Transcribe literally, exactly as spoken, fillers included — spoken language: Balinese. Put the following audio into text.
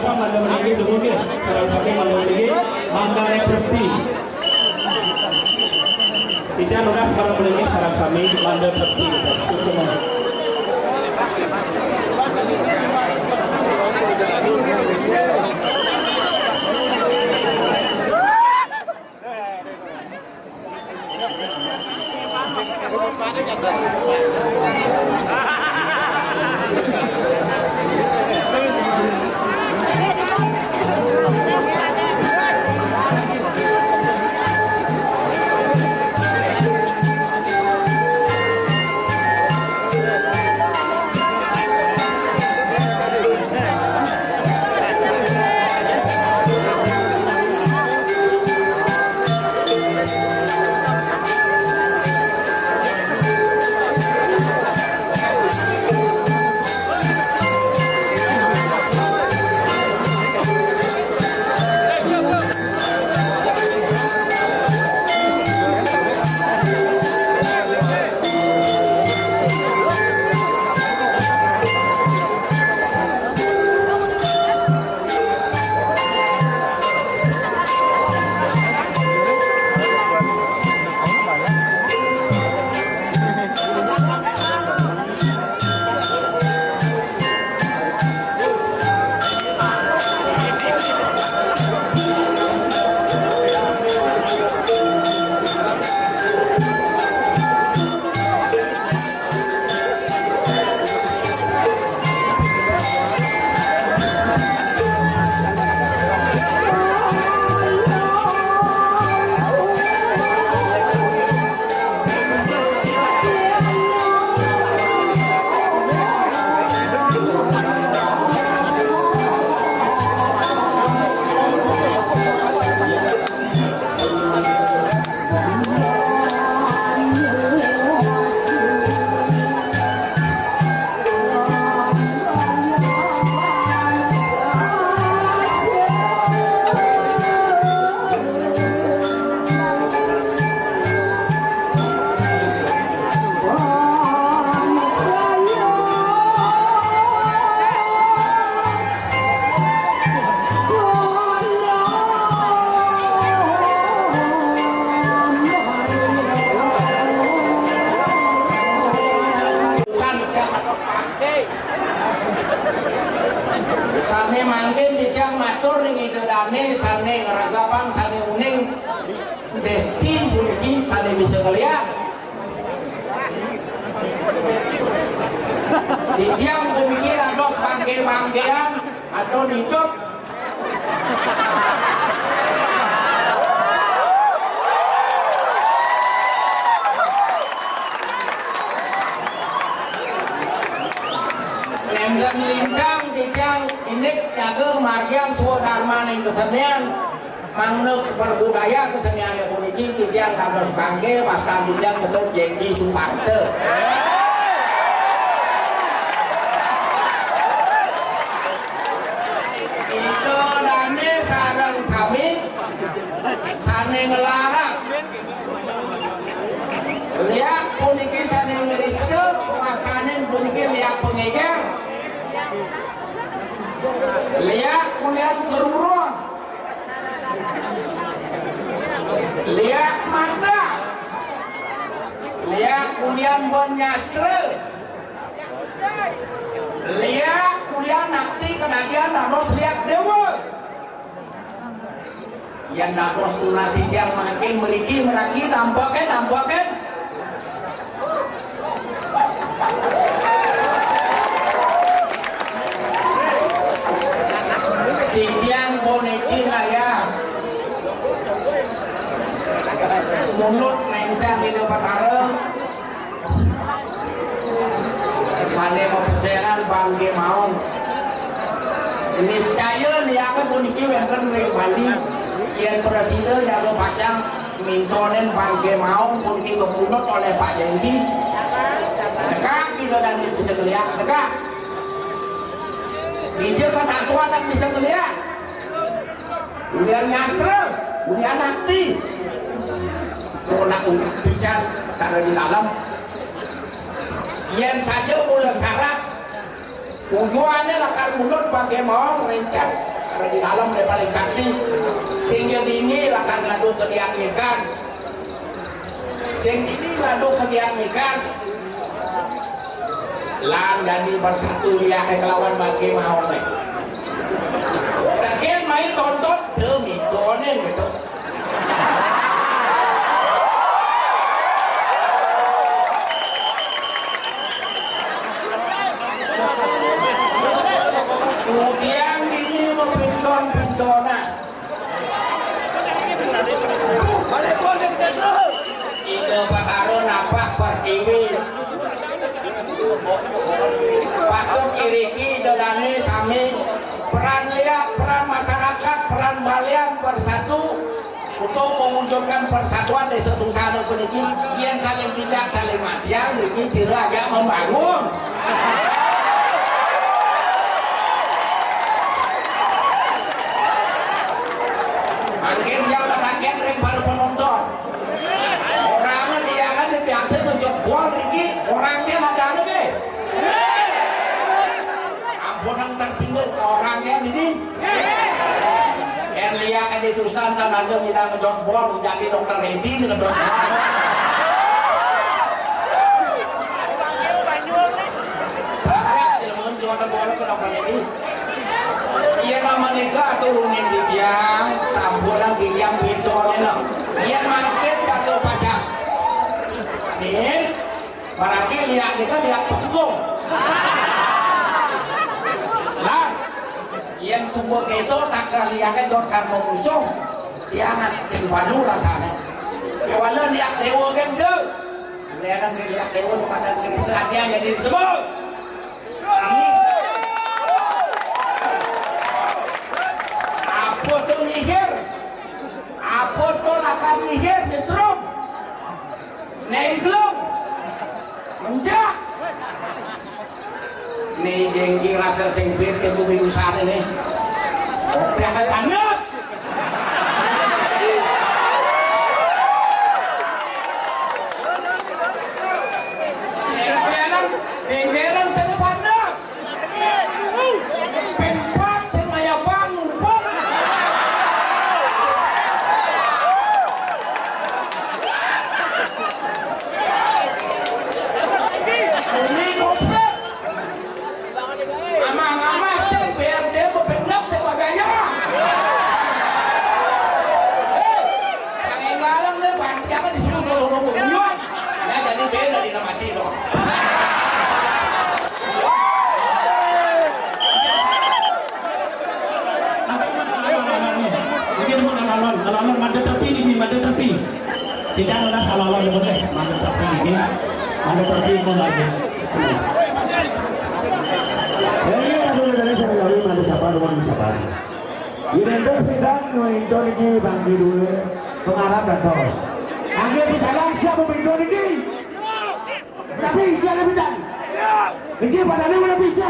Mangga mriki, tunggu nggih. Sareng sami mangga mriki, mangga nepi. Titiang nunas para mriki sareng sami mangga nepi. Suksma. Sane mangkin titiang matur ring Ida Dane sane ngregepang sane uning destin puniki sane bisa ngeliat. Titiang puniki dados bangke-bangkean atau hidup. Nenten lintang titiang indik nyaga margiang swadarmaning kesenian. Mangda perbudaya kesenian puniki titiang dados bangke, wastan titiang Ketut Jengki Suparta. Ida dane sareng sami sane nglarang. Liak puniki sane ngrista, wastanin puniki liak pangeger. Liak kulian keruron. Liak mata. Liak kulian ben nyastra. Liak kulian nakti kadagian dados liak dewa. Yen dados tunas titiang mangkin mriki meragi, nampakin, nampakin. Titiang puniki naya munut rencang Ida Betara. Sane mapesenan bangke maong. Niscaya liake puniki wenten ring Bali. Yen prasida jaga pacang mintonin bangke maong puniki kapunut oleh Pak Jengki. Nekak kita dan bisa ngeliat, nekak. Dija katatuan yang bisa ngeliat. Ulian nyastra, ulian nakti. Ora pican perkara di dalam. Yen saja mula syarat, tujuane lakar munut bangke maong rencang. Di dalem deh paling sakti. Sing ya dini lakar ngadu ke Dian Mikan. Sing dini ngadu ke Dian Mikan. Lan dadi bersatu liake kelawan bangke mawon, eh. Tekén main tonton, teu mitonin gitu. Kudiang dini mapinton-pintonan. Ida Betara napak pertiwi. Patut iriki Ida Dané sami peran liak, peran masyarakat, peran balian bersatu untuk mewujudkan persatuan Désa Tusan puniki. Yén saling tindak, saling matiang, niki ciri agak membangun. Mangkin tiang mataken ring para penonton. Orangé liakan biasa ngejok bol niki, orangnya ada nggih? Ampun yang tersinggung ke orangnya ini. Yén liakan di Tusan kan ada ngidang ngejok bol, jadi dokter Redi ngejok bol. Sangat ilmu juara bola ke dokter Redi. Iya, namanya ka turunin di tiang, sampuran di tiang pintu, enak. Iya, mangkit kagak pacak. Nih, berarti liak kita liak pengkung. Lah, yang sumber itu tak ke liaknya dot karena musuh, dia anak sing badu rasanya. Ya, walau liak dewa kan tu. Liak kan liak dewa, bukan dari sehatian jadi disebut. Apa tu nyihir? Apa tu lakar nyihir, nyetrum? Néglung. Menjak. Né dengki rasa sing bete kuwi usahane né. Oke, panas. Dengkeran, dengkeran sing panas. Pempat sing maya bangun, Pak. Ini kopet. Amang-amang sing B R D mau bener sing bagaya. Hei, pangingalang nih, bantiangan disuruh nurun-nurun. Nah, jadi beda di mati dong. Ini mau alon-alon, alon-alon madu tepi nih, madu tepi. Tidak ada alon-alon boleh, madu tepi ini. Madu tepi mau lagi. Ya, iya, aku udah dari saya kami madu sabar, rumah sabar. Ini tuh sidang nonton iki bangki dulu. Pengarap dados. Angge pisalang siap pemimpin iki. Tapi siap lebih dan. Iki padane udah bisa.